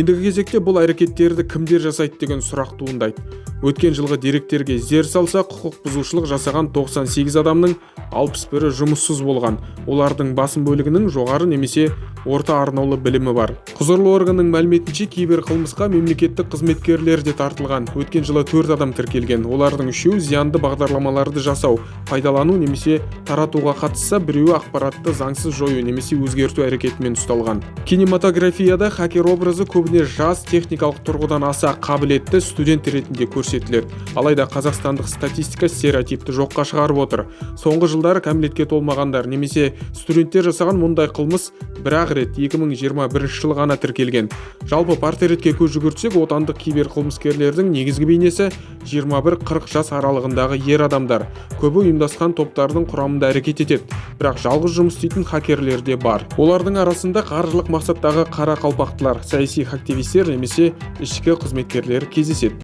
Ендігі кезекте бұл әрекеттерді кімдер жасайды деген сұрақ туындайды. Өткен жылғы деректерге зер салсақ, құқық бұзушылық жасаған 98 адамның 61-і жұмыссыз болған. Олардың басым бөлігінің жоғары немесе орта арнаулы білімі бар. Құзырлы органның мәліметінше, кибер қылмысқа мемлекеттік қызметкерлер де тартылған. Өткен жылы төрт адам тіркелген. Олардың үшеуі зиянды бағдарламаларды жасау, пайдалану немесе таратуға қатысса, біреуі ақпаратты заңсыз жою немесе өзгерту әрекетімен ұсталған. Кинематографияда хакер образы көбіне жас, техникалық тұрғыдан аса қабілетті студент ретінде көрсетіледі. Алайда қазақстандық статистика стереотипті жоққа шығарып отыр. Соңғы жылдары кәмелетке толмағандар немесе студенттер жасаған мұндай қылмыс бір-ақ рет, 2021 жылы ғана тіркелген. Жалпы, портретке көз жүгіртсек, отандық киберқылмыскерлердің негізгі бейнесі 21-40 жас аралығындағы ер адамдар. Көбі ұйымдасқан топтардың құрамында әрекет етеді, бірақ жалғыз жұмыс істейтін хакерлер де бар. Олардың арасында қаржылық мақсаттағы қара қалпақтылар, саяси хактивистер немесе ішкі қызметкерлер кездеседі.